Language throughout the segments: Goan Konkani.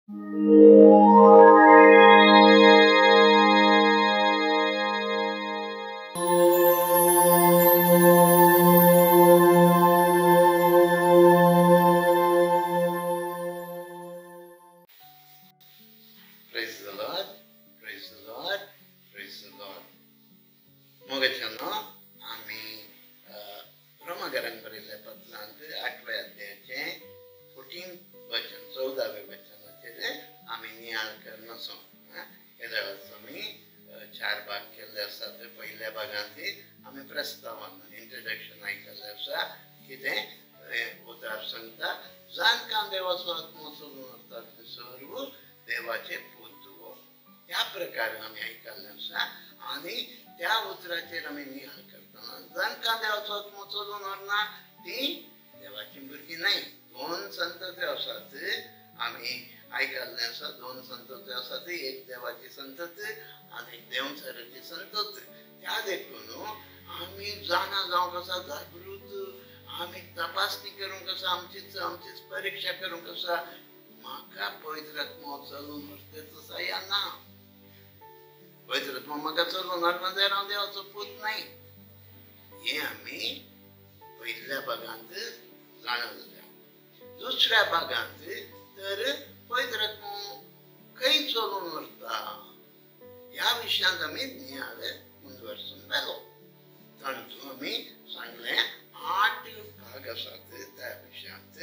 Praise the Lord, praise the Lord, praise the Lord. मोगाच्यानो आमी रोमाघरान बरयल्ल्या पत्रांत 8व्या अध्यायाचें 14 वचन 14व्या वचनाचेर आमी नियाळ करून आसो. ह्या वेळाचो आमी 4 भाग केल्ले आसात. पयल्या भागांत आमी प्रस्तावन इंट्रोडक्शन आयकल्लें आसा. कितें उतार सांगता, जांकां देवाचो आत्मो चलून वता ते सर्व देवाचे पूत धुवो. ह्या प्रकारे आमी आयकल्लें आसा आनी त्या उतराचेर आमी नियाळ करतना जांकां देवाचो आत्मो चलून व्हरना ती देवाची भुरगीं न्हय. 2 संतत्यो आसात, आमी आयकल्लें आसा. 2 संतत्यो आसात, एक देवाची संतत आनी एक देवचाराची संतत. त्या देखून आमी जाणा जावंक आसा, जागृत आमी तपासणी करूंक आसा, आमचीच आमचीच परिक्षा करूंक आसा. म्हाका पवित्र आत्मो चलून व्हरता तसो या ना? पवित्र आत्मो म्हाका चलून व्हरना जाल्यार हांव देवाचो पूत न्हय. हें आमी पयल्या भागांत जाणा जाल्या. दुसऱ्या भागांत तर पवित्र आत्मो खंय चलून व्हरता ह्या विशयांत आमी नियाळ मुंदवर्सून व्हेलो. तातूंत आमी सांगलें 8 भाग आसात त्या विशयांत.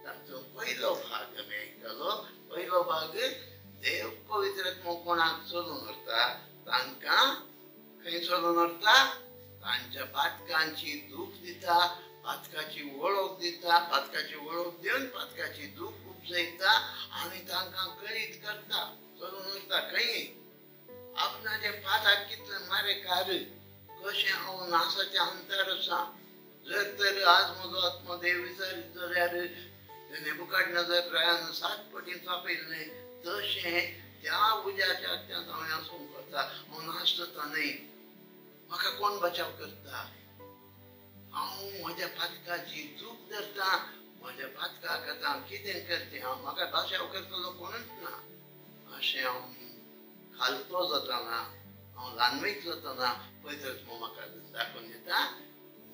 तातूंत पयलो भाग आमी आयकलो. पयलो भाग, देव पवित्र आत्मो कोणाक चलून व्हरता तांकां खंय चलून व्हरता? तांच्या पातकांची दूख दिता, पातकाची वळख दिता, पातकाची वळख दिवन पातकाची दूख उपजयता आनी तांकां कळीत करता. चलून व्हरता खंय आपणाचे पाताक कितले मारेकार, कशें हांव नासाच्या अंतर आसा. जर तर आज म्हजो आत्मो देव विचारीत जाल्यार नेबुकाडनेझर रायान 7 पटीन तापयल्लें तशें त्या उज्याच्या अत्यांत हांव आसूंक वता, हांव नाश जाता न्हय. म्हाका कोण बचाव करता? हांव म्हज्या पातकाची दूख धरता, म्हज्या पातकाक आतां कितें करचें? हांव म्हाका बचाव करतलो कोणूच ना. अशें हांव खालतो जातना, हांव ल्हानवीक जातना पवित्र आत्मो म्हाका दाखोवन दिता,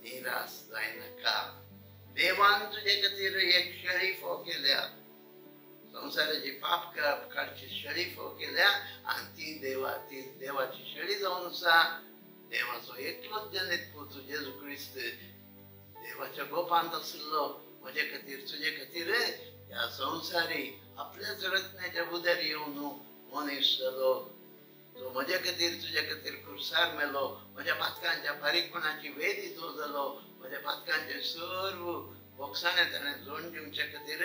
निराश जायनाका. देवान तुजे खातीर एक शेळी फोव केल्या, संवसाराची पाप काडची शेळी फोव केल्या आनी ती देवा ती देवाची शेळी जावन आसा. देवाचो एकलोच जनेत पूत जेजू क्रिस्त देवाच्या गोपांत आशिल्लो म्हजे खातीर तुजे खातीर ह्या संवसारी आपल्याच रचनेच्या उदर येवन मनीस जालो. तो म्हजे खातीर तुजे खातीर खुर्सार मेलो, म्हज्या पातकांच्या फारीकपणाची वेदी तो जालो, म्हज्या पातकांचे सर्व बोगसाणे ताणें जोड दिवचे खातीर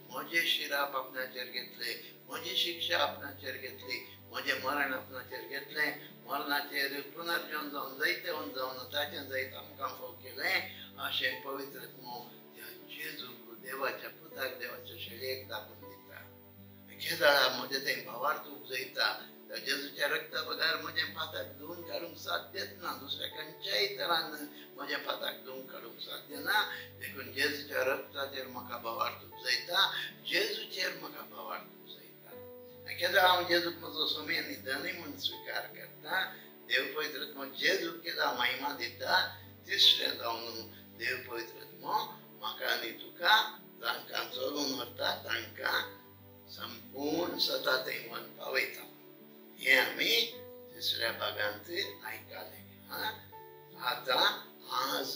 म्हजे शिराप आपणाचेर घेतले, म्हजी शिक्षा आपणाचेर घेतली, म्हजें मरण आपणाचेर घेतलें, मरणाचेर पुनर्जन जावन जैतेवन जावन ताचें जैत आमकां फोव केलें. अशें पवित्र आत्मो त्या जेजूक देवाच्या पुताक देवाच्या शेळयेक दाखोवन दिता. केदळा म्हजें तें भावार्थ उपजयता. त्या जेजूच्या रक्ता बगर म्हजें पाताक धुवन काडूंक साध्यच ना, दुसऱ्या खंयच्याय तरान म्हज्या पाताक धुवन काडूंक साध्य ना. देखून जेजूच्या रक्ताचेर म्हाका भावार्थ उपजयता, जेजूचेर म्हाका भावार्थ उपजयता. केदळा हांव जेजूक म्हजो स्वामी आनी धनी म्हूण स्विकार करता, देव पवित्र आत्मो जेजूक केदा महिमा दिता. तिसरें जावन देव पवित्र आत्मो म्हाका आनी तुका जांकां चलून व्हरता तांकां संपूर्ण सता थंय वन पावयता. हें आमी तिसऱ्या भागांत आयकलें. आतां आज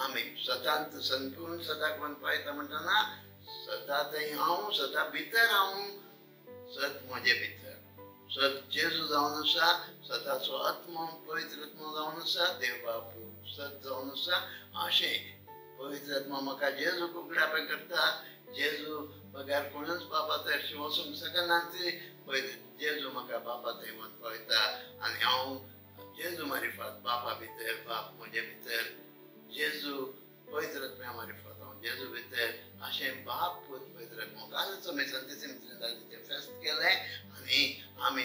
आमी सतांत संपूर्ण सताक वन पावयता म्हणटना सता थंय हांव, सता भितर हांव, सत म्हजे भितर सत जेजू जावन आसा, सताचो आत्मो पवित्र आत्मो जावन आसा, देव बाप सत जावन आसा. अशें पवित्र आत्मो म्हाका जेजूक उगडापें करता. जेजू बगैर कोणूच बापा थंय वचूंक शकना. जेजू म्हाका बापा थंय वन पावयता आनी हांव जेजू मारिफात बापा भितर, बाप म्हजे भितर, जेजू पवित्र आत्म्या मारिफात हांव जेजू भितर. अशें बाप पूत पवित्र आत्मो. कालच आमी संतीसिम त्रिनिदादीचें फेस्त केलें आनी आमी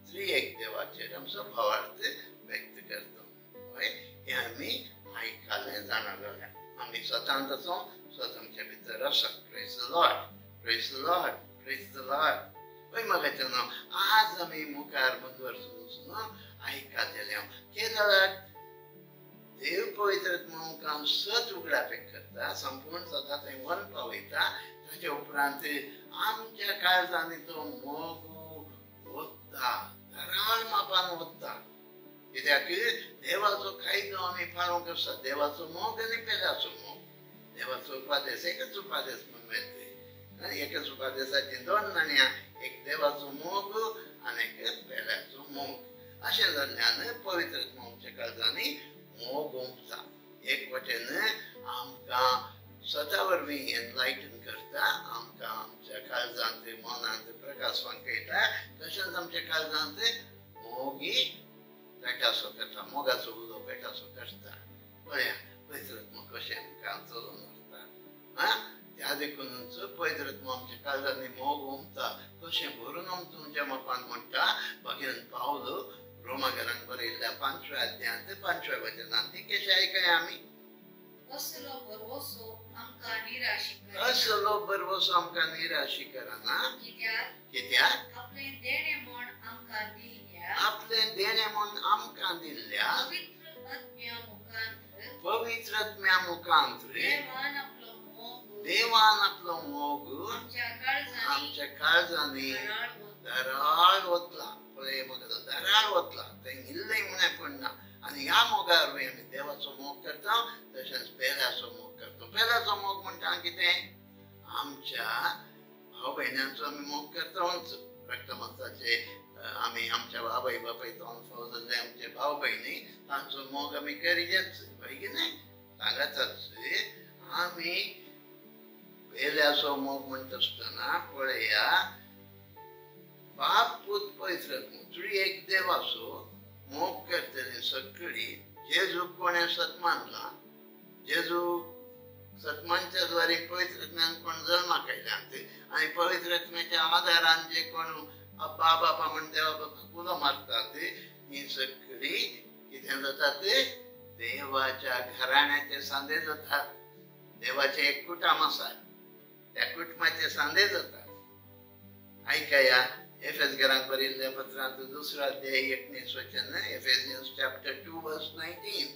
त्रिएक देवाचेर आमचो भावार्थ व्यक्त करता. हय, हें आमी आयकलें, जाणा जालें. आमी स्वतांत आसो, स्वत आमच्या भितर आसा. Praise the Lord, praise the Lord, Praise the Lord. वय मोगाचें नांव आज आमी मुखार मुदवर्सून वचून आयकतले. केरळाक देव पवित्र आमकां सत उगडापेक करता, संपूर्ण सता थंय वन पावयता. ताच्या उपरांत आमच्या काळजांनी तो मोग वता, धाराळ मापान वता. कित्याक देवाचो कायदो आमी पाळूंक आसा. देवाचो मोग आनी पेल्याचो मोग, देवाचो उपादेस एकच उपादेस म्हणून येता. एकच उपादेसाची दोन नाणयां, एक देवाचो मोग आनी एक पेल्याचो मोग. अशें जाल्ल्यान पवित्र आमच्या काळजांनी मोग ओंपता. एक वटेन आमकां स्वता वरवीं एनलायटन करता, आमकां आमच्या काळजांत मनांत प्रकाश फांकयता. तशेंच आमच्या काळजांत मोगी पेटासो करता, मोगाचो उलो पेटासो करता. पळया पवित्र आत्मो कशें आमकां चलोवन व्हरता. आं, त्या देखूनच पवित्र आत्मो आमच्या काळजांनी मोग ओंपता. कशें भरून तुमच्या मापान म्हणटा भगिनी पावल रोमा घरांत बरयल्ल्या 5व्या अध्यायांत 5व्या वचनांत ती कशें आयकया आमी. असलो भरवसो आमकां निराशी करना, असलो भरवसो आमकां निराशी करना. कित्याक कित्याक आपलें देणें म्हूण आमकां दिल्ल्या, आपलें देणें म्हूण आमकां दिल्ल्या पवित्र आत्म्या मुखांत, पवित्र आत्म्या मुखांत देवान आपलो मोग, देवान आपलो मोग आमच्या काळजांनी आमच्या काळजांनी धाराळ वतला. पळय म्हाका धाराळ वतला, थंय इल्लें उणें पडना. आनी ह्या मोगा वरवीं आमी देवाचो मोग करता, तशेंच पेल्याचो मोग करता. पेल्याचो मोग म्हणटा कितें? आमच्या भाव भयणांचो आमी मोग करताच. रक्तमांसाचे आमी आमच्या बाबाय बापाय फाव जाल्ले आमचे भाव भयणी तांचो मोग आमी करीच, हय की न्हय? सांगाताच आमी पेल्याचो मोग म्हणटा आसतना पळया, बाप पूत पवित्र आत्मो एक देवाचो मोग करतली सगळी. जेजू कोणें सत मानला, जेजू सतमानच्या द्वारे पवित्र आत्म्यान कोण जल्माक आयल्यात आनी पवित्र आत्म्याच्या आदारान जे कोण अब्बा बापा म्हण देवा बापाक उलो मारतात ती सगळी कितें जातात? देवाच्या घराण्याचे सांदे जातात. देवाचें एक कुटुंब आसा, त्या कुटुंबाचे सांदे जातात. आयकया एफेस घरांत बरयल्ल्या पत्रांत 2 अध्याय 19 वचन, एफेसियन्स चॅप्टर 2 वर्स 19.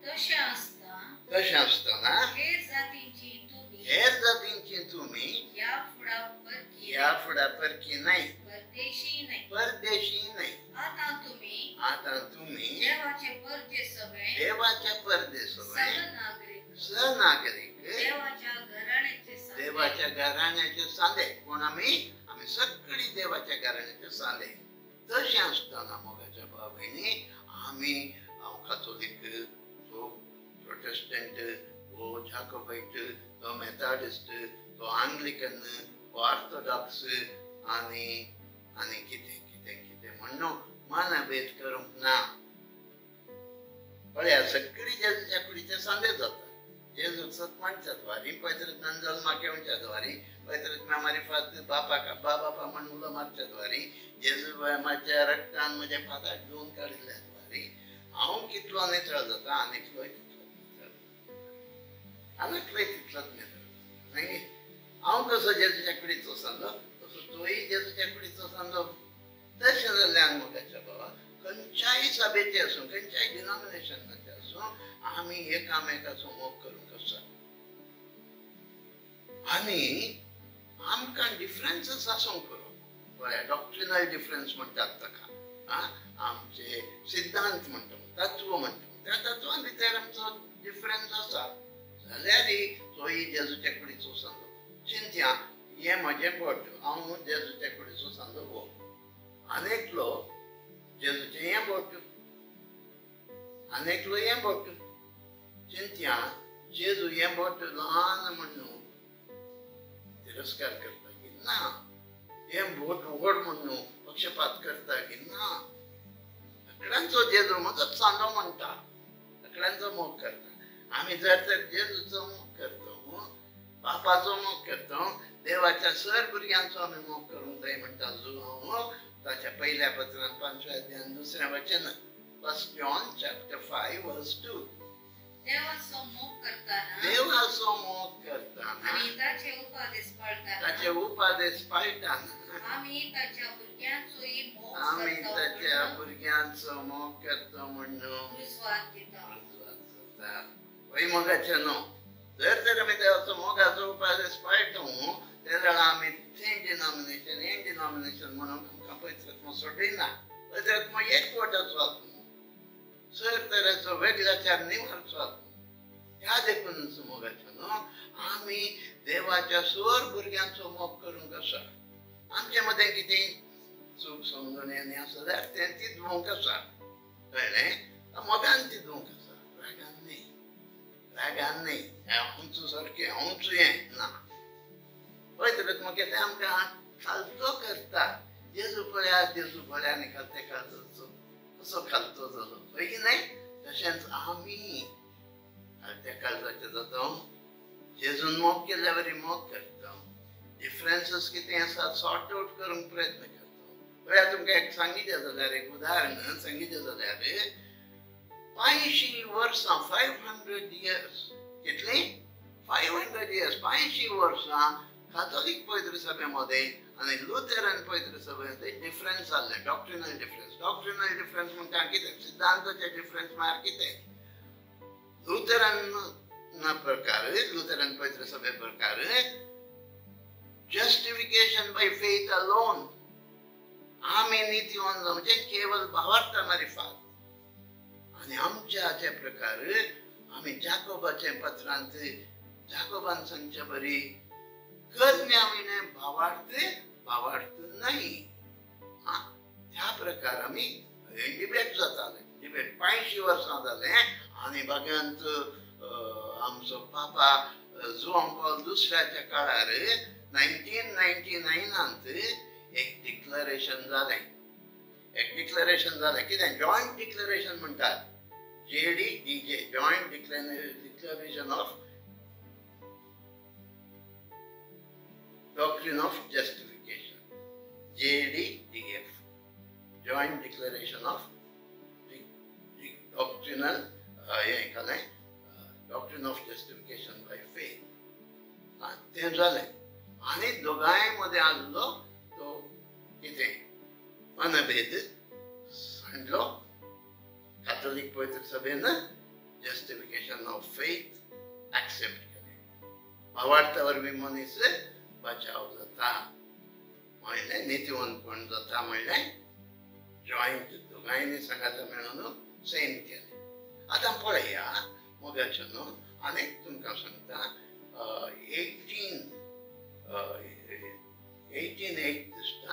तशें आसतना, तशें आसतना हेर जातींची तुमी, हेर जातींची तुमी ह्या फुडा परकी, ह्या फुडा परकी न्हय, परदेशी न्हय, परदेशी न्हय. आतां तुमी, आतां तुमी देवाचे परदेसवे, देवाचे परदेसवे सहनागरीक, सहनागरीक, देवाच्या घराण्याचे सांदे, देवाच्या घराण्याचे सांदे. कोण आमी? आमी सगळी देवाच्या घराण्याचे सांदे. तशें आसतना मोगाच्या भाव भयणी आमी, हांव कातोलीक, तो प्रोटेस्टंट, हो जाकोबायट, तो मेथाडिस्ट, तो आंग्लिकन, हो ऑर्थोडॉक्स आनी आनी कितें कितें कितें म्हणून मानभेद करूंक ना. पळया सगळी जेजूच्या कुडीचे सांदे जाता. जेजू सतमानच्या द्वारी, पवित्र आत्म्यान जल्माक येवच्या द्वारी, पवित्र आत्म्या मारिफात बापाक अब्बा बापा म्हण उलो मारच्या द्वारी, जेजू म्हाज्या रक्तान म्हज्या पाताक धुवन काडिल्ल्या द्वारी हांव कितलो नितळ जाता आनी एकलोय तितलोच नितळ, आनी एकलोय तितलोच नितळ. न्हय, हांव कसो जेजूच्या कुडीचो सांदो तसो तोय जेजूच्या कुडीचो सांदो. तशें जाल्ल्यान मोगाच्या बाबा खंयच्याय सभेचे आसूं, खंयच्याय डिनॉमिनेशनाचे आसूं, आमी एकामेकाचो मोग करूंक आसा. आनी आमकां डिफरन्सीस आसूंक पुरो. पळया डॉक्ट्रिनल डिफरन्स म्हणटात ताका, आमचे सिद्धांत म्हणटा, तत्व म्हणटा, त्या तत्वान भितर आमचो डिफरन्स आसा जाल्यारय तोय जेजूच्या कुडीचो सांदो. चिंत्या हें म्हजें बोट, हांव जेजूच्या कुडीचो सांदो हो, आनी एकलो जेजूचें हें बोट, आनी एकलो हें बोट. चिंत्या जेजू हें बोट ल्हान म्हणून तिरस्कार करता की ना, हें बोट व्हड म्हणून पक्षपात करता की ना. सगळ्यांचो जेजू म्हजोच सांदो म्हणटा, सगळ्यांचो मोग करता. आमी जर तर जेजूचो मोग करता, बापाचो मोग करता, देवाच्या सर भुरग्यांचो आमी मोग करूंक जाय म्हणटा जुआंव ताच्या 1 पत्रांत 5व्या अध्यायांत 2 वचन, 1 John chapter 5 verse 2. देवाचो मोग करताना, देवाचो मोग करताना आनी ताचे उपदेश पाळताना, ताचे उपदेश पाळताना आमी ताच्या भुरग्यांचोय मोग आमी करता, ताच्या भुरग्यांचो मोग करता म्हणून विस्वास दिता. रुजवात जाता. हय मोगाचें न्हू, जर तर आमी देवाचो मोगाचो उपदेश पाळटा तेन्ना आमी तें डिनॉमिनेशन हें डिनॉमिनेशन म्हणून आमकां पवित्र आत्मो सोडिना. पवित्र आत्मो एकवटाचो आत्मो, सर तरेचो वेगळ्याचार निवारचो आत्मो. ह्या देखूनच मोगाचें न्हू आमी देवाच्या सर भुरग्यांचो मोग करूंक आसा. आमचे मदें कितें चूक समजून आनी आसा जाल्यार तें तिजवंक आसा, कळ्ळें? मोगान तिजवंक आसा, रागान न्ही, रागान न्ही. आमचो सारकें आमचो हें ना. पवित्र आत्मो कितें आमकां खालतो करता. जेजू पळया, जेजू पळया आनी खालते काळजाचो कसो खालतो जालो, हय की न्हय? तशेंच आमी खालत्या काळजाचे जाता, जेजून मोग केल्ल्या वरी मोग करता. डिफरन्सीस कितें आसा सॉर्ट आवट करूंक प्रयत्न करता. पळया तुमकां एक सांगितलें जाल्यार, एक उदाहरण सांगितलें जाल्यार 500 वर्सां, 500 इयर्स, कितलीं? 500 इयर्स, 500 वर्सां काथोलीक पवित्र सभे मदें आनी लुथरन पवित्र सभे मदें डिफरन्स जाल्लें, डॉक्ट्रिनल डिफरन्स. डॉक्ट्रिनल डिफरन्स म्हणटा कितें? सिद्धांताचे डिफरन्स म्हळ्यार कितें? लुथरन प्रकार, लुथरन पवित्र सभे प्रकार जस्टिफिकेशन बाय फेथ अलोन, आमी नितीवंत म्हणजे केवल भावार्था मारिफात. आनी आमच्या प्रकार आमी जाकोबाचे पत्रांत जाकोबान सांगचे बरी करण्या विणे भावार्थ भावार्थ नाही. त्या प्रकार आमी डिबेट जाताले, डिबेट 500 वर्सां जालें. आनी बागांत आमचो पापा जुआंव पावल दुसऱ्याच्या काळार 1999 एक डिक्लरेशन जालें, एक डिक्लरेशन जालें. कितें? जॉयंट डिक्लरेशन म्हणटात, JDDJ, joint declaration of doctrine of justification, JDDF, joint declaration of doctrinal हें घालें, doctrine of justification by faith. तें जालें आनी दोगांय मदें आसलो तो कितें मनभेद सांडलो. काथोलीक पवित्र सभेन जस्टिफिकेशन ऑफ फेथ एक्सेप्ट केलें. भावार्था वरवीं मनीस बचाव जाता म्हणलें, नितीवंतपण जाता म्हणलें, जॉयंट दोगांयनी सांगाता मेळून सेम केलें. आतां पळया मोगाचें न्हू, आनी तुमकां सांगता 1808 दिसता,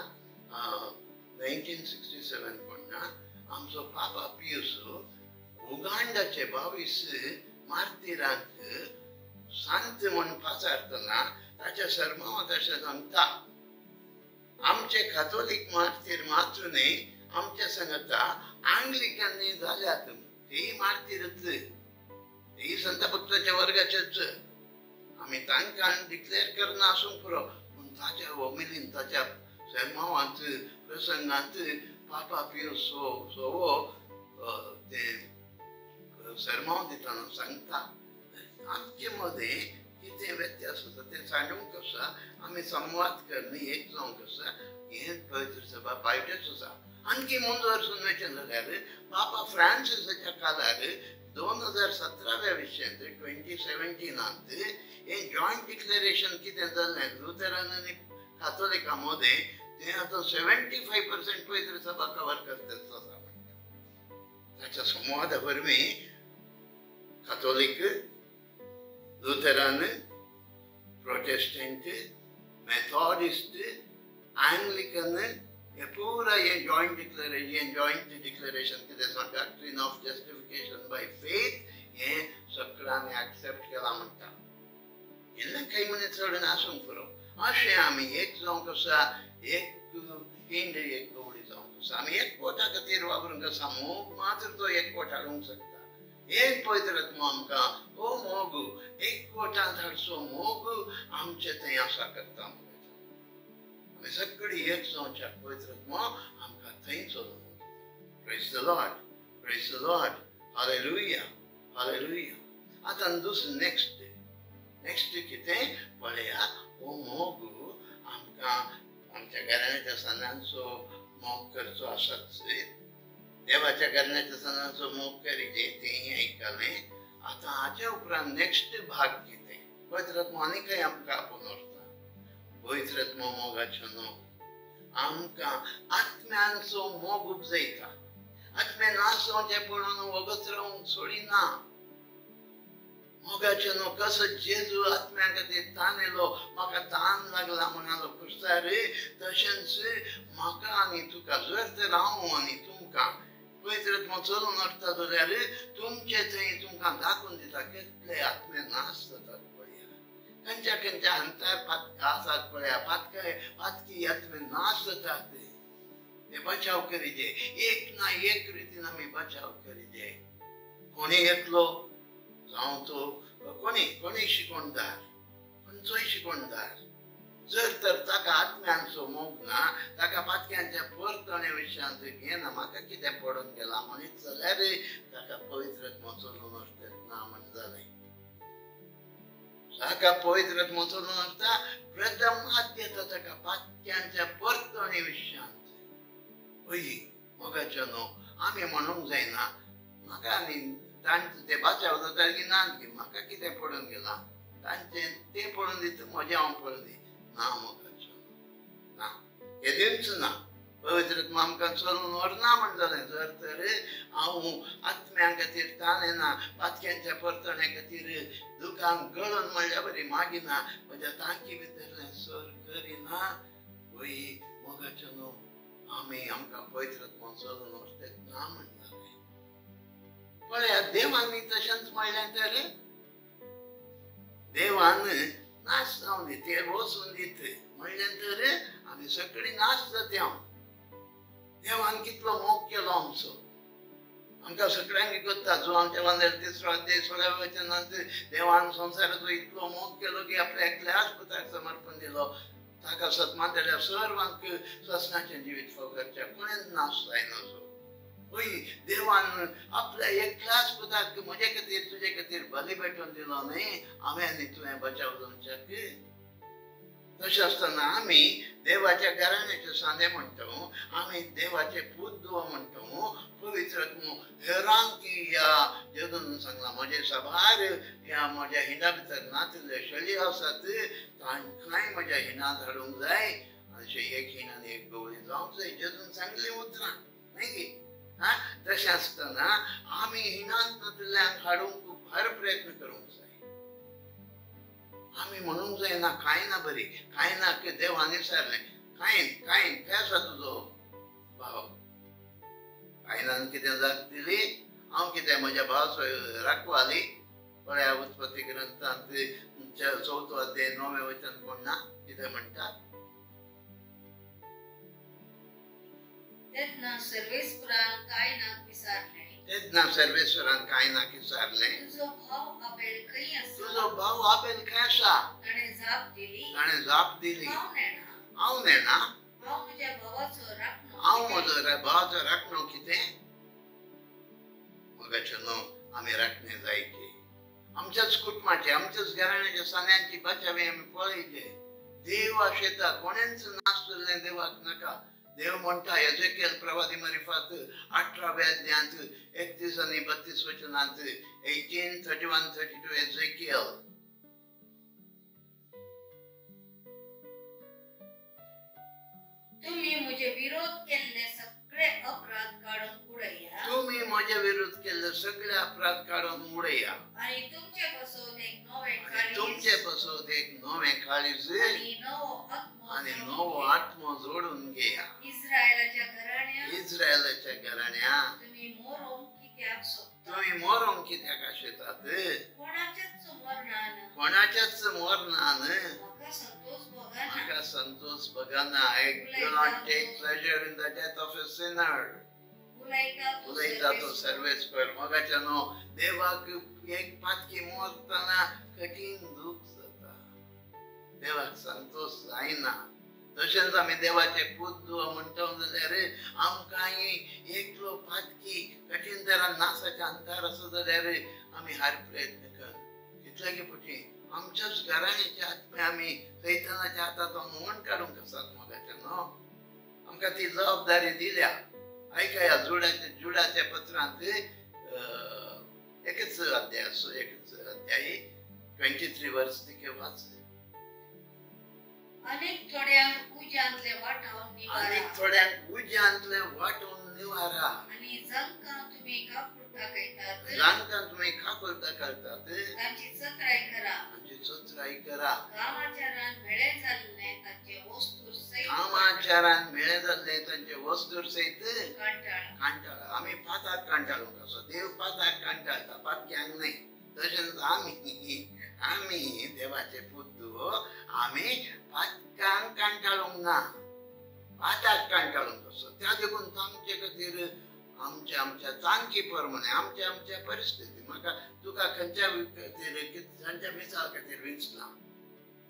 1967 पडना आमचो पापा पियूस उगांडाचे 22 मार्तिरांक सांत म्हूण पाचारतना ताच्या सर्मांत अशें सांगता, आमचे काथोलीक मार्तीर मात्र न्ही, आमचे सांगता आंग्लिकांनी जाल्यात तेय मार्तीरच, तेय संत भक्ताच्या वर्गाचेच. आमी तांकां डिक्लेर करना आसूंक पुरो, पूण ताच्या होमिलीन, ताच्या सर्मांवांत, प्रसंगांत पापा पियूस सोवो ते सर्मांव दितना सांगता आमचे मदें कितें व्यत्यास आसा तें सांडूंक आसा, आमी संवाद करनी एक जावंक आसा. हें पवित्र सभा पायटेच आसा. आणखी मुंदवर्सून वचें जाल्यार पापा फ्रांसिसाच्या काळार 2017व्या विशयांत 2017 हें जॉयंट डिक्लेरेशन कितें जालें लुथरन आनी काथोलिका मदें, तें आतां 75% पवित्र सभा कवर करता आसा म्हणटा. ताच्या संवादा वरवीं काथोलीक, लुथरन, प्रोटेस्टंट, मेथॉडिस्ट, आंग्लिकन हे पुरा हें जॉयंट डिक्लेरेशन, हें जॉयंट डिक्लेरेशन कितें आसा doctrine of justification by faith हें सगळ्यांनी एक्सेप्ट केलां म्हणटा. इल्लें कांय मनीस चड आसूंक पुरो. अशें आमी एक जावंक आसा, एक पिंड एक गवडी जावंक आसा, आमी एकवटा खातीर वापरूंक आसा. मोग मात्र तो एकवट हाडूंक शकता. एक पवित्र आत्मो आमकां हो मोग एकवटांत हाडचो मोग आमचे थंय आसा करता. आमी सगळीं एक जावच्या पवित्र आत्मो आमकां थंय चलोवन वता. Praise the Lord, praise the Lord, hallelujah, hallelujah. आतां दुसरें नेक्स्ट नेक्स्ट कितें पळया, हो मोग आमकां आमच्या घराण्याच्या सणांचो मोग करचो आसाच, देवाच्या घराण्याच्या सणांचो मोग करीजे तेंय आयकलें. आतां हाच्या उपरांत नेक्स्ट भाग कितें? पवित्र आत्मो आनी खंय आमकां आपोवन व्हरता? पवित्र आत्मो मोगाचो न्हू, आमकां आत्म्यांचो मोग उपजयता. आत्मे नाश जावचें पळोवन वगत रावंक सोडिना. मोगाचें न्हू कसो जेजू आत्म्या खातीर तान येयलो, म्हाका तान लागला म्हणालो क्रिस्तार, तशेंच म्हाका आनी तुका जर तर हांव आनी तुमकां पवित्र आत्मो चलून व्हरता जाल्यार तुमचे थंय तुमकां दाखोवन दिता कितले आत्मे नाश जातात पळया, खंयच्या खंयच्या हंतार आसात पळया, पातकी आत्मे नाश जातात. ते बचाव करीजे, एक ना एक रितीन आमी बचाव करीजे. कोणी येतलो जावं तो कोणी कोणी शिकोणदार, खंयचोय शिकोणदार जर तर ताका आत्म्यांचो मोग ना, ताका पातक्यांच्या परतणे विशयांत घेना, म्हाका कितें पडून गेलां म्हणीत जाल्यार ताका पवित्र आत्मो चलून व्हरता ना म्हण जालें. ताका पवित्र आत्मो चलून व्हरता प्रथम आद्यता ताका पातक्यांच्या परतणे विशयांत. हय मोगाचो न्हू आमी म्हणूंक जायना म्हाका आनी तांचे ते बचाव जाता की ना की म्हाका कितें पडून गेलां, तांचें तें पडून दिता म्हजें हांव पडून दी ना. मोगाचो ना, केदींच ना. पवित्र आत्मो आमकां चलून व्हरना म्हण जालें जर तर हांव आत्म्या खातीर तान येना, पातक्यांच्या परतण्या खातीर दुकान गळून म्हणल्या बरी मागिना, म्हज्या तांकी भितरलें सर करिना. वय मोगाचो न्हू आमी आमकां पवित्र आत्मो चलून व्हरता ना म्हण जालें. पळया देवान तशेंच म्हणलें तर देवान नाश जावन दी, ते वचून दीत म्हणलें तर आमी सगळीं नाश जाता. देवान कितलो मोग केलो आमचो, आमकां सगळ्यांक करता. जो आमच्या वांदेर तिसरो अध्याय 16व्या वचनांत देवान संवसाराचो इतलो मोग केलो की आपल्या एकल्याच पुताक समर्पण दिलो, ताका सतमानतल्या सर्वांक ससनाचें जिवीत फाव करचें, कोणेच नाश जायना. हय देवान आपल्या एकल्याच पुताक म्हजे खातीर तुजे खातीर बली पेटोवन दिलो न्ही, हांवें आनी तुवें बचाव जावच्याक. तशें आसतना आमी देवाच्या घराण्याचे सांदे म्हणटा, आमी देवाचे पूत धुवो म्हणटा. पवित्र आत्मो हेरांक की ह्या जेजून सांगलां म्हजे साबार ह्या म्हज्या हिंडा भितर नातिल्ले शली आसात तांकांय म्हज्या हिंडांत हाडूंक जाय, आनी एक हिंडान एक गवळी जावंक जाय. जेजून सांगलीं उतरां न्ही की. हा, तशें आसतना आमी हिंडांत नातिल्ल्यांक हाडूंक हर प्रयत्न करूंक जाय. आमी म्हणूंक जायना कांय ना बरी, कांय ना की देवान विचारलें कांय कांय खंय आसा तुजो भाव? कायनान कितें जाप दिली? हांव कितें म्हज्या भावाचो राखवाली. पळया उत्पत्ती ग्रंथांत 4थो अध्याय 9वें वचन कोण ना कितें म्हणटा? तेन्ना सर्वेस्परान कायनाक विचारलें, तेन्ना सर्वेश्वरान कायनाक विचारलें, तुजो भाव आबेल खंय आसा? तुजो भाव आबेल खंय आसा? ताणें जाप दिली, ताणें जाप दिली, हांव नेणा, हांव नेणा, हांव म्हज्या भावाचो राखणो, हांव म्हजो भावाचो राखणो कितें? मोगाचो न्हू आमी राखणे जायचे, आमच्याच कुटुंबाचे आमच्याच घराण्याच्या सान्यांची बचावी आमी पळयचे. देव आशेता कोणेंच नासलें देवाक नाका. देव म्हणटा एजेकियल प्रवादी मारिफात 18व्या अध्यायांत 31 आनी 32 वचनांत 18, 31, 32 एजेकियल. तुम्ही म्हजे विरोध केल्ले सगळे अपराध काडून उडया, तुम्ही म्हजे विरोध केल्ले सगळे अपराध काडून उडया, आनी तुमचे पासून एक नवें काळीज, तुमचे पासून एक नवें काळीज आनी नवो आत्मो, आनी नवो आत्मो जोडून घेया. इस्रायलाच्या घराण्या, इस्रायलाच्या घराण्या तुम्ही मोरोंक कित्याक सोदता? तुम्ही मोरोंक कित्याक आशेतात? कोणाच्याच मरणान, कोणाच्याच मरणान म्हाका संतोष भोगना, म्हाका संतोष भोगना. I do not take pleasure in the death of a sinner. उलयता तो सर्वेस्पर. मोगाच्या न्हू देवाक एक पातकी मरतना कठीण दूख जाता, देवाक संतोष जायना. तशेंच आमी देवाचे पूत धुवो म्हणटा जाल्यार आमकांय एकलो पातकी कठीण तरान नासाच्या अंतार आसा जाल्यार आमी हर प्रयत्न कर कितले पटी आमच्याच घराण्याचे आत्मे आमी सैतानाच्या हातांत म्हण काडूंक आसात मोगाच्या न्हू. आमकां ती जबाबदारी दिल्या. आयकया जुडाच्या पत्रांत एकच अध्याय आसो, एकच अध्याय 23 वर्स तिके वाच. अनेक थोड्यांक उज्यांतले वाटावन निवारा, अनेक थोड्यांक उज्यांतले वाटून निवारा, आनी जांकां तुमी काकूळ दाखयतात, जांकां तुमी काकूळ दाखयतात तांची चत्राय करा, तांची चत्राय करा. कामाचारान मेळे जाल्ले तांचे वस्तूर सयत, कामाचारान मेळे जाल्ले तांचे वस्तूर सयत कांटाळा. कांटाळा. आमी पाताक कांटाळूंक आसा. देव पाताक कांटाळटा, पातक्यांक न्हय. तशेंच आमी आमी देवाचे पूत आमी पातकांक कांटाळूंक ना, पाताक कांटाळूंक आसा. त्या देखून तांचे खातीर आमच्या आमच्या तांकी प्रमाणे आमच्या आमच्या परिस्थिती म्हाका तुका खंयच्या खातीर खंयच्या मिसाळ खातीर विंचलां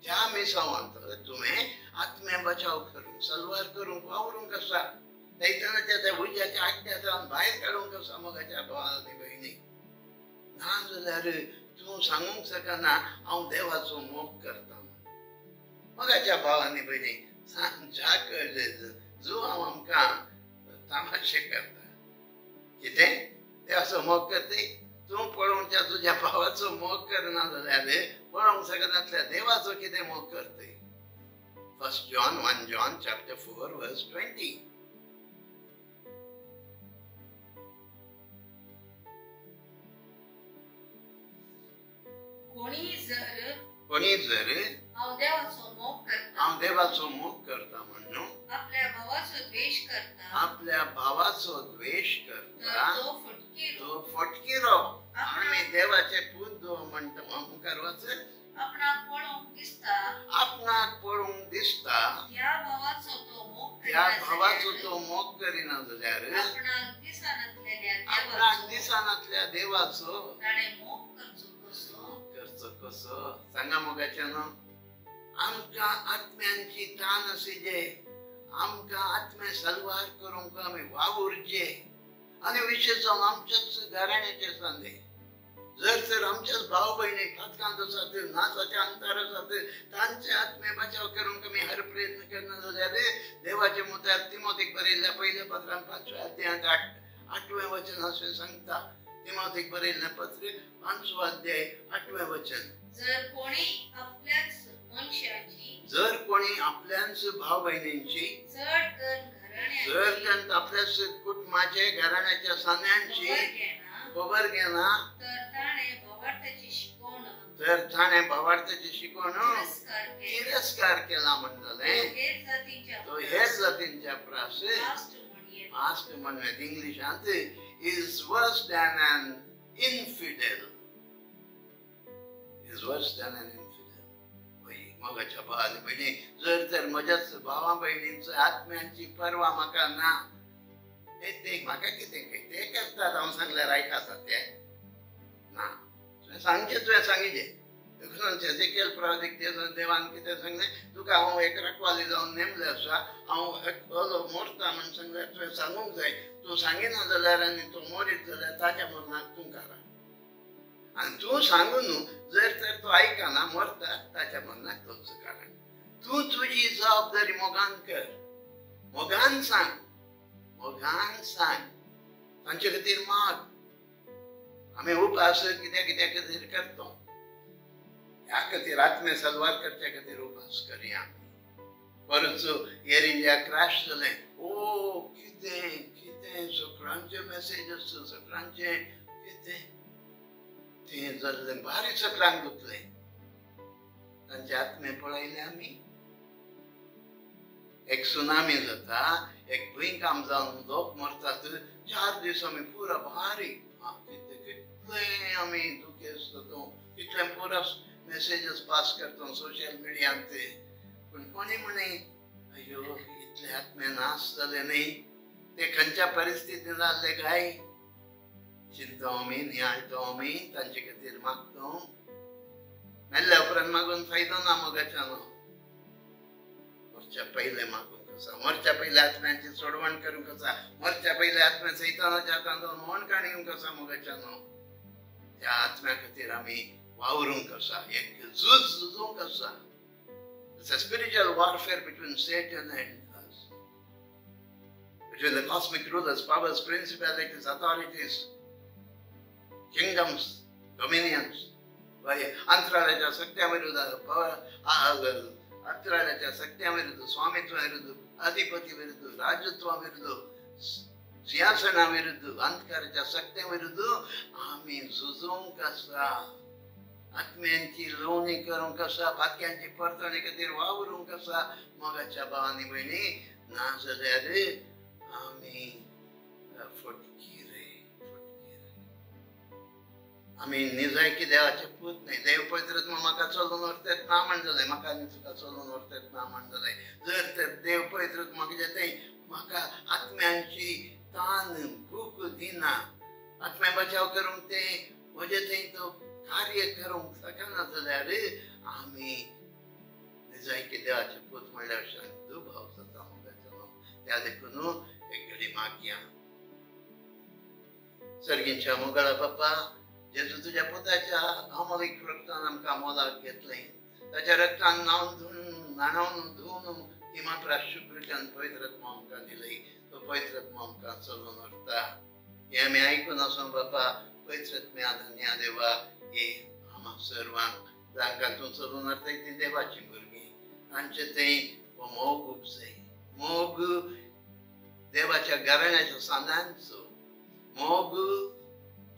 त्या मिसावांत तुवें आत्मे बचाव करूंक, सलवार करूंक वावरूंक आसा. सैतानाच्या त्या उज्याच्या आड्ड्याच्यान भायर काडूंक आसा मोगाच्या भावा आनी भयणी. ना जाल्यार तूं सांगूंक शकना हांव देवाचो मोग करता. मोगाच्या भावांनी भयणी सांजा जो हांव आमकां तामाशे करता. कितें देवाचो मोग करते? तूं पळोवच्या तुज्या भावाचो मोग करना जाल्यार पळोवंक शकनासल्या देवाचो कितें मोग करते? 1 John 1 John chapter 4 verse 20. कोणी जर हांव देवाचो मोग करता, हांव देवाचो मोग करता म्हणून आपल्या भावाचो द्वेश करता, आपल्या भावाचो द्वेश करता, तो फटकिरो, तो फटकिरो. आमी देवाचे पूत म्हणटा मुखार वच. आपणाक पळोवंक दिसता, आपणाक पळोवंक दिसता त्या भावाचो तो मोग, त्या भावाचो तो मोग करिना जाल्यार आपणाक दिसनातलेल्या आपणाक दिसनातल्या देवाचो ताणें मोग करचो कसो, करचो कसो? सांगा मोगाच्या न्हू. आमकां आत्म्यांची तान आशिल्ले, आमकां आत्मे सलवार करूंक आमी वावुरचे आनी विशेश जावन आमच्याच घराण्याचे संदे. जर तर आमच्याच भाव भयणी पातकांत आसात, नाचाचे अंतर आसात, तांचे आत्मे बचाव करूंक आमी हर प्रयत्न करना जाल्यार देवाचे मुखार तिमोतीक बरयल्ल्या पयल्या पत्रान 5व्या अध्यायांत 8वें वचन अशें सांगता. तिमोतीक बरयल्लें पत्र 5वो अध्याय 8वें वचन. जर कोणी आपल्याच मनशाची, जर कोणी आपल्याच भाव भयणींची, चड करून आपल्याच कुटुंबाचे घराण्याच्या सान्यांची खबर घेना तर ताणें भावार्थाची शिकवण, तर ताणें भावार्थाची शिकवण तिरस्कार केला म्हणटलें. तो हेर जातींच्या प्रास पास्ट म्हणून इंग्लिशांत is worse than an infidel, is worse than an infidel. मोगाच्या भावा आनी भयणी, जर तर म्हज्याच भावा भयणींचो आत्म्यांची पर्वा म्हाका ना, ते म्हाका कितें ते करतात हांव सांगल्यार आयकता ते ना. तुवें सांगचें, तुवें सांगिल्लें. देखून एजेकियल प्रवादीक देवान कितें सांगलें, तुका हांव एक रखवाली जावन नेमलें आसा, हांव एकलो मरता म्हूण सांगल्यार तुवें सांगूंक जाय. तूं सांगिना जाल्यार आनी तूं मरीत जाल्यार ताच्या मरणाक तूं कारण. आनी तूं सांगून जर तर तो आयकना मरता ताच्या मरणाक तुजो कारण. तूं तुजी जबाबदारी मोगान कर, मोगान सांग, मोगान सांग, तांचे खातीर माग. आमी उपास कित्या कित्या खातीर करता, ह्या खातीर आत्मे सलवार करच्या खातीर उपास करया आमी. परत एअर इंडिया क्रॅश जालें, ओ कितें कितें सगळ्यांचे मॅसेज, सगळ्यांचे कितें तें जाल्लें, भारी सगळ्यांक दुखलें. तांचे आत्मे पळयले आमी. एक सुनामी जाता, एक भुंयकांप जावन लोक मरतात, 4 दीस आमी पुरा भारी कितें कितलें आमी दुखेस्त जाता, कितलें पुरा मॅसेजीस पास करता सोशल मिडियांत. पूण कोणी म्हणे अयो इतले आत्मे नाश जाले न्ही, ते खंयच्या परिस्थितीन जाल्ले काय? चिंता आमी, नियाळटा आमी, तांचे खातीर मागता. मेल्ल्या उपरांत मागून फायदो ना मोगाच्यानो. मरच्या पयलें मागूंक आसा, मरच्या पयल्या आत्म्यांची सोडवण करूंक आसा, मरच्या पयल्या आत्म्या सैतानाच्या हातांत म्हण काडूंक आसा मोगाच्यानो. त्या आत्म्या खातीर आमी वावरूंक आसा, एक झूज झुजूंक आसा. It's a spiritual warfare between Satan and us, between the cosmic rulers, powers, principalities, authorities, kingdoms, dominions. अंतराळाच्या शक्त्या विरुद्ध, अंतराळाच्या शक्त्या विरुद्ध, स्वामित्वा विरुद्ध, अधिपती विरुद्ध, राजत्वा विरुद्ध, सिंहासना विरुद्ध, अंधकाराच्या शक्त्या विरुद्ध आमी झुजूंक आसा. आत्म्यांची लोणी करूंक आसा, पातक्यांची परतणी खातीर वावरूंक आसा. मोगाच्या भावांनी भयणी, नाजाल्यार आमी फटकिरे फटकिरे. आमी निजायकी देवाचे पूत न्हय. देव पवित्र म्हाका चलून व्हरतात ना म्हण जालें, म्हाका आनी तुका चलून व्हरतात ना म्हण जालें. जर तर देव पवित्र म्हाका तें म्हाका आत्म्यांची तान भूक दिना, आत्म्या बचाव करूंक तें म्हजें थंय तो कार्य करूंक शकना जाल्यार आमी निजायकी देवाचे पूत म्हणल्यार दुबाव जाता मोगाचो. त्या देखून एक घडी मागया. सर्गींच्या मोगाळा बापा, जेजू तुज्या पुताच्या अमोलीक रक्तान आमकां मोलाक घेतलें. ताच्या रक्तान न्हावन धुवन न्हाणोवन धुवन हिमाप्रा शुभ्रच्यान पवित्र आत्मा आमकां दिली. तो पवित्र आत्मा आमकां चलून व्हरता. हें आमी आयकून आसूं बापा. पवित्र आत्म्या धन्या देवा, हे आमा सर्वांक जांकां तूं चलून व्हरताय तीं देवाचीं भुरगीं, तांचे थंय हो मोग उपजय. मोग देवाच्या घराण्याच्या सांदांचो, मोग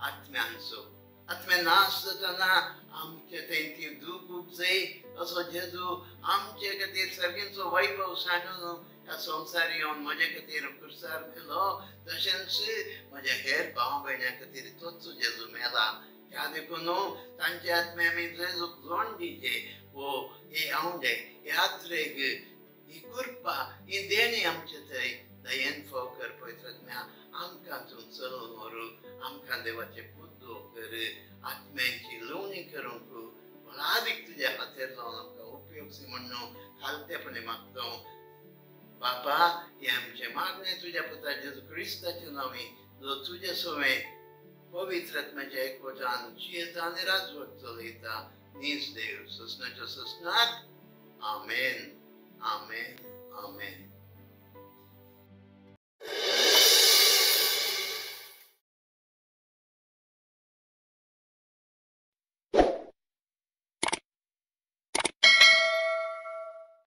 आत्म्यांचो. आत्म्या नासतना आमचे थंय ती दूख उपजय. असो जेजू आमचे खातीर सर्गींचो वैभव सांडून ह्या संवसार येवन म्हजे खातीर कुर्सार मेलो, तशेंच म्हज्या हेर भाव भयण्यां खातीर तोच जेजू मेला. ह्या देखून तांचे आत्मे आमी जेजूक जोण दिवचे. वो हे आवडे, हे आत्रेक, ही कृपा, ही देणी आमचे थंय दयेन फोव कर. पवित्र आत्म्या आमकां तूं चलोवन व्हरू, आमकां देवाचे पूत कर, आत्म्यांची लोणी करूंक बळादीक तुज्या हातेर जावन आमकां उपयोग सी म्हणून खालतेपणी मागता. बापा, हें आमचें मागणें तुज्या पुता जेजू क्रिस्ताच्या नांवी, जो तुजे सवें पवित्र आत्म्याच्या एकवटान जियेता आनी राजवट चलयता, नीज देव ससनाच्या ससनाक. आमेन, आमेन, आमेन.